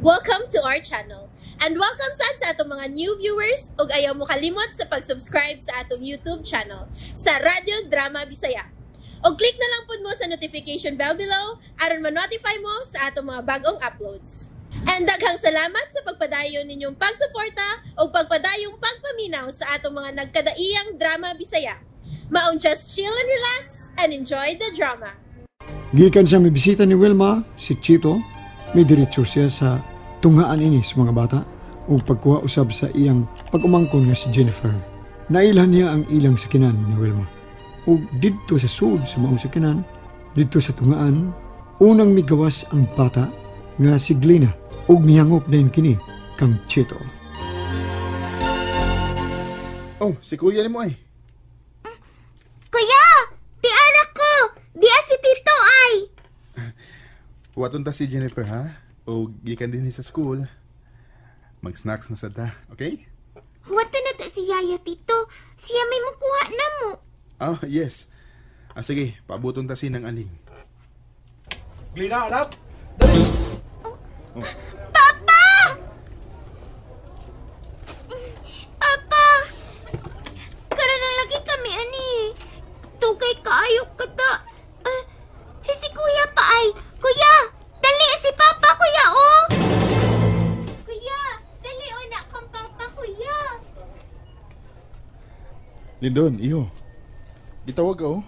Welcome to our channel. And welcome sad sa atong mga new viewers ug ayaw mo kalimot sa pag-subscribe sa atong YouTube channel sa Radyo Drama Bisaya. Og click na lang pud mo sa notification bell below aron ma-notify mo sa atong mga bagong uploads. And daghang salamat sa pagpadayon ninyong pagsuporta ug pagpadayong pagpaminaw sa atong mga nagkadaiyang drama Bisaya. Maong just chill and relax and enjoy the drama. Gikan sa mibisita ni Wilma, si Chito, may diretso siya sa tungaan ini sa mga bata ug pagkuha usab sa iyang pag-umangkon nga si Jennifer. Nailhan niya ang ilang sakinan ni Wilma. Ug didto sa sud sa maong sakinan, didto sa tungaan, unang migawas ang bata nga si Glina ug mihangop dayon kini kang Chito. Oh, si kuya nimo ay. Kuya, di ara ko. Di si Tito ay. Waton ta si Jennifer ha. O gikan din sa school. Mag-snacks na sad ta, okay? Waton na ta si Yaya, Tito. Siya may mukuha na mo. Ah, yes. Ah, sige, paabuton ta si ng aling. Glina, anak! Dali! Oh. Oh. Papa! Papa! Karon na lagi kami, ani. Tugay kaayo ka ta. Si Kuya pa ay. Kuya! Dali si Papa, Kuya, oh! Kuya! Dali, oh, na kang Papa, Kuya! Lindon, iho. Gitawag ka, oh.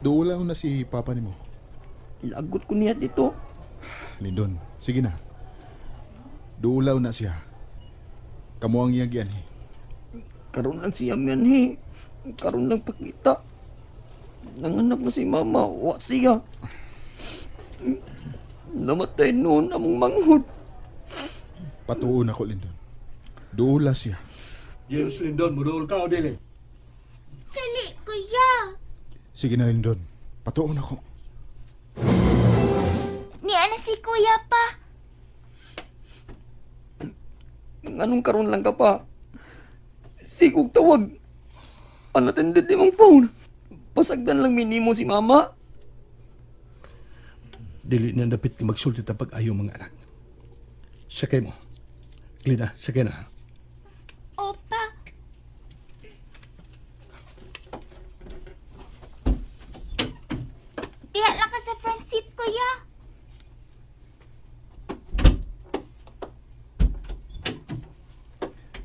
Duulaw na si Papa nimo. Lagot ko niya dito. Lindon, sige na. Duulaw na siya. Kamo ang iyang gianhi. Karon lang siya mianhi. Karon lang pakita. Nanganak na si Mama, wa siya. Namatay noon among manghod. Patuon ako, Lindon. Duula siya. James Lindon, muduol ka o dili? Dali, Kuya. Sige na, Lindon. Patuon ako. Niya na si Kuya pa. Anong karon lang ka pa? Sigog tawag. Unattended imong phone. Pasagdan lang minimo si Mama. Dili na dapit ka magsulti ta pag-ayo mga anak. Sakay mo. Glina, sakay na. Opa. Diha lang ka sa front seat, Kuya.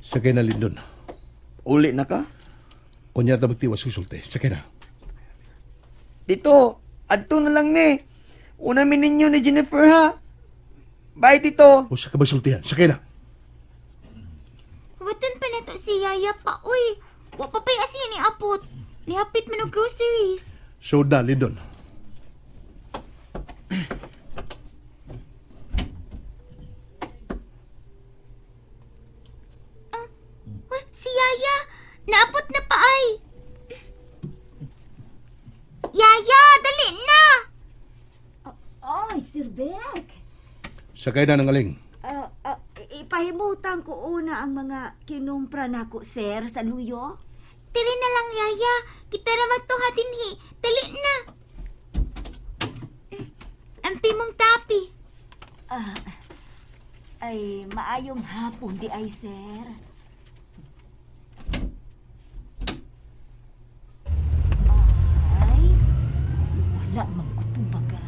Sakay na, Lindon. Uli na ka? Unya ta magtiwas sulti. Sakay na. Tito, adto na lang ni. Una mi ninyo ni Jennifer ha. Bye, Tito. Usa ka magsultihan. Sakay na. Watan pa na to si Yaya pa, uy. Wa pa pa'y asiya ni Apot. Nihapit man og groceries. So da, Lindon. Si Yaya, naapot na pa ay. Yaya, dali na! Oy, Sir Beck. Sakay na ng aling. Ipahimutan ko una ang mga kinumpra nako, sir, sa luyo. Tiri na lang, Yaya. Kita ra magtuha dinhi. Dali na. Ampi mong tapi. Ay, maayong hapon di ay, sir. Ay, wala magkutubaga.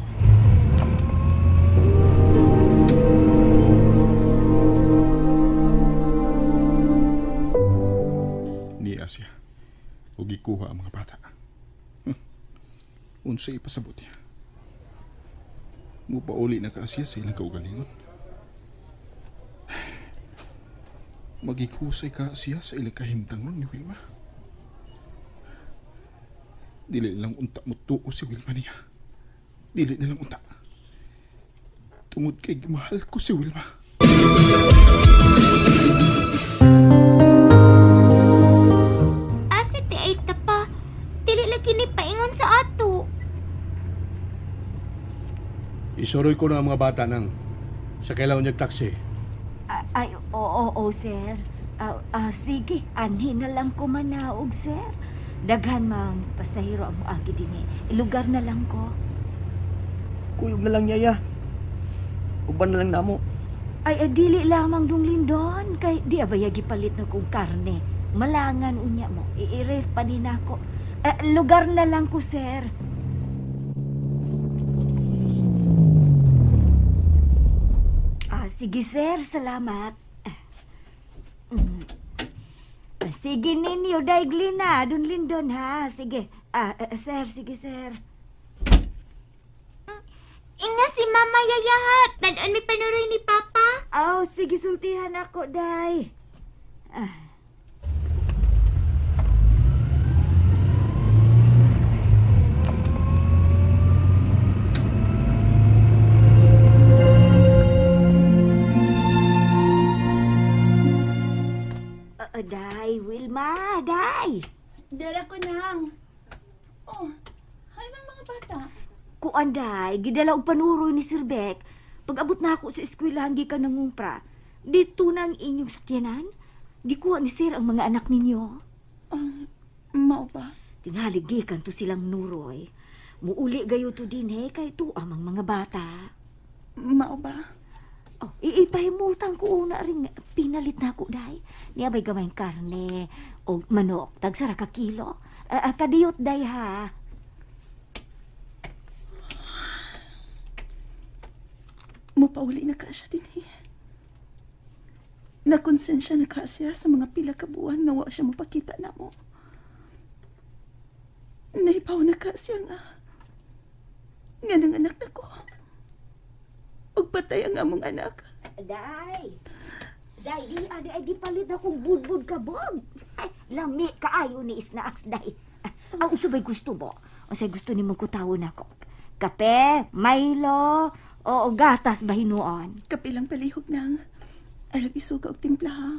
Niya siya. Ug gikuha ang mga bata. Unsa ipasabot niya? Mupauli na ka siya sa ilang kaugalingon. Magikusay ka siya sa ilang kahimtangon ni Wilma. Dili lang unta mo tuo si Wilma niya. Dili na lang unta. Tungod kay mahal ko si Wilma. Asa ti ay tapa? Dili lagi ni paingon sa ato. Isuroy ko na ang mga bata nang sa kailangan niyag taxi. Ay, oo, sir. Sige, anhi na lang ko manaog, sir. Daghan mang pasahero ang muagi dinhi. Ilugar na lang ko. Kuyog na lang, Yaya. Uban na lang namo. Ay, dili lamang Dong Lindon. Kay di abaya gipalit na kong karne. Malangan unya mo. I-ref pa din ako. Lugar na lang ko, sir. Sige, sir. Salamat. Sige ninyo, daigli na. Dun Lindon, ha? Sige. Sir, sige, sir. Inga si Mama Yayahat. Dadaan may panuroy ni Papa. Oh, sige, sultihan ako, day. Day, Wilma, day. Dara ko nang. Oh, hay ng mga bata. Kuan, day, gidala og panuroy ni Sir Beck. Pag-abot na ako sa eskwelahan gikan nangumpra. Dito na ang inyong sakyanan. Gikuha ni Sir ang mga anak ninyo. Mao ba? Tingali gikan to silang nuroy. Muuli gayo to din he, kay tuam ang mga bata. Mao ba? Oh, iipahimutan ko una rin. Pinalit na ako, day. Niya ba'y gamayng karne o manok, tagsara ka kilo. Kadiyot, day, ha? Mupauli na ka siya din, eh. Nakonsensya na ka siya sa mga pila ka buwan nga wa siya mapakita na mo. Naipaw na ka siya nga. Nga nang anak na ko. Ug patay ang among anak. Day! Day, di adi ay gipalit akong budbud ka, Bob. Ay, lami kaayo ni snacks, day. Ang usa ba'y gusto mo? Unsay gusto nimo kutawon ako? Kape, Milo, o gatas ba hinuon? Kape lang palihog nang. Alam isuga og timpla, ha?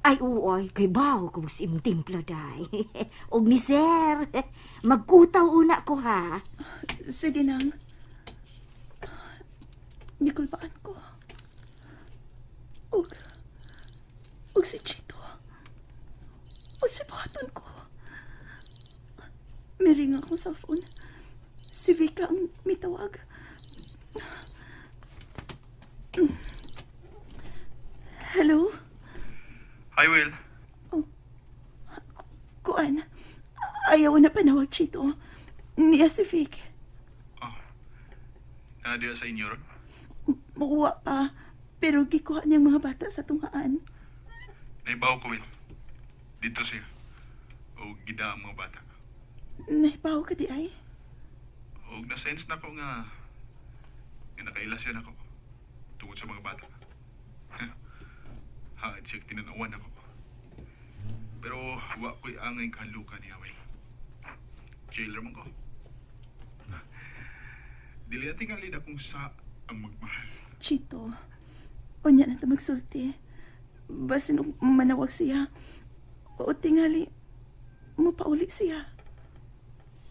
Ay, uoy, kay bawo ko sa imong timpla, day. Og ni sir, magkutaw una ko, ha? Sige nang. Gikulbaan ko. Og si Chito. Og si buhaton ko. Miring akong cellphone. Si Vika ang mitawag. Hello? Hi, Will. Oh, kuan. Ayaw na panawag, Chito. Niya si Vic. Oh. Nadiya sa inyo ron? Muwa pa. Pero gikuha niyang mga bata sa tunghaan. Naibaw ko, Will. Dito siya. O gida ang mga bata. Naibaw ka di ay? O na-sense na ko nga nakaila siya na ko. Tungod sa mga bata. Haad siya tinanawan ako. Pero wa ko'y angay kahaluka niya, Will. Jailer man ko. Dili natin kalida kung sa ang magmahal. Chito, unya na ta magsulti. Basin og manawag siya. O tingali, mupauli siya.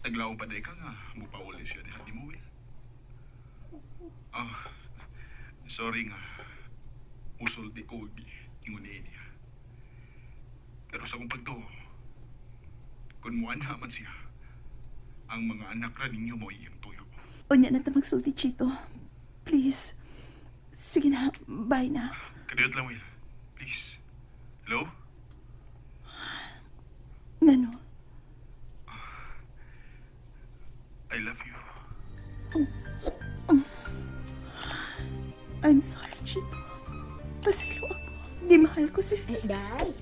Naglaom pa day ka nga, mupauli siya diha ni mo, Will. Sorry nga, musulti ko ingon niya. Pero sa kong pagtuo, kung muanha man siya, ang mga anak ra ninyo mo iyang tuyo. Unya na ta magsulti, Chito. Please. Sige na, bye na. Kadiyot lang, Will. Please. Hello? Ngano? I love you. Oh. I'm sorry, Chito. Pasilo ako. Di mahal ko si Faye. Day,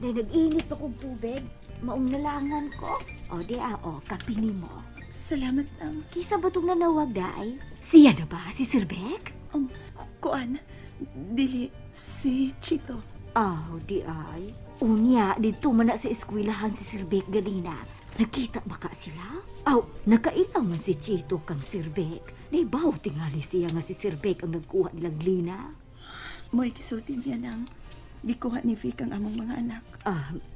day, nag-init pa kong tubig. Maong nalangan ko. O, di o, kape ni mo. Salamat lang. Kisa ba itong nanawag, day? Siya na ba? Si Sir Beck? Kuan, dili, si Chito. Oh, di ay. Unya, dito man na sa eskwelahan si Sir Beck ganina. Nakita ba ka sila? Aw, nakailang man si Chito kang Sir Beck. Naibaw tingali siya nga si Sir Beck ang nagkuha nilang Lina. Mo'y kisulti niya nang gikuha ni Vic ang among mga anak.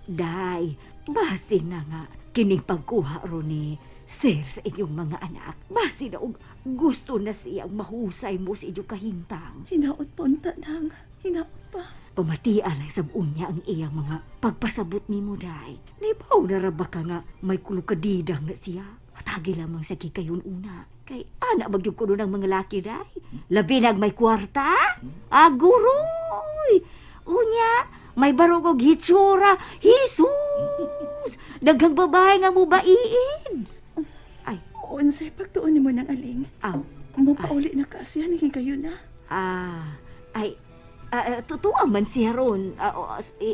Day, basin na nga kining pagkuha ro ni Sir sa inyong mga anak. Basin na og gusto na siyang mahusay mo sa inyong kahintang. Hinaot pa unta nang, hinaot pa. Pamatian lang sa unya ang iyang mga pagpasabot ni mo, day. Naibaw na ra ba ka nga may kulukadidang na siya? Patagi lamang sa kikayon una. Kay ana ba gyud kuno ng mga laki day? Labi nag may kwarta? Aguroy! Unya, may barog og hitsura. Jesus! Daghang babae nga mubaiin. Ay, Unsay pagtuon nimo ng aling? Aw. Mopauli na ka siya ni kayo na. Ay, totoo man siya ron.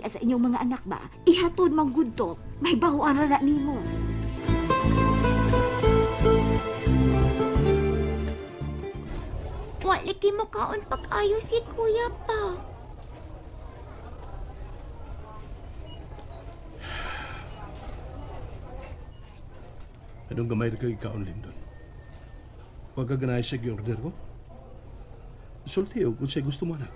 Sa inyong mga anak ba? Ihatod man gud to. May bahuan ra na nimo. Wa lagi makaon pag-ayo si Kuya pa. Anong gamay ra kayo ikaon, Lindon? Huwag ka ganahe sa gi-order ko? Sulti o kung sa'yo gusto mo na.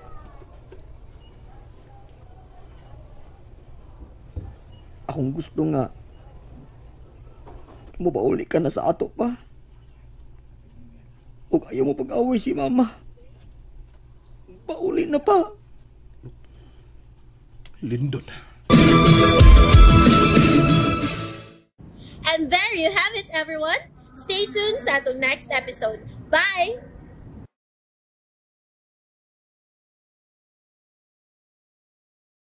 Akong gusto nga mupauli ka na sa ato pa. Ug ayaw mo pag-away si mama. Pauli na pa. Lindon. And there you have it, everyone. Stay tuned sa atong next episode. Bye!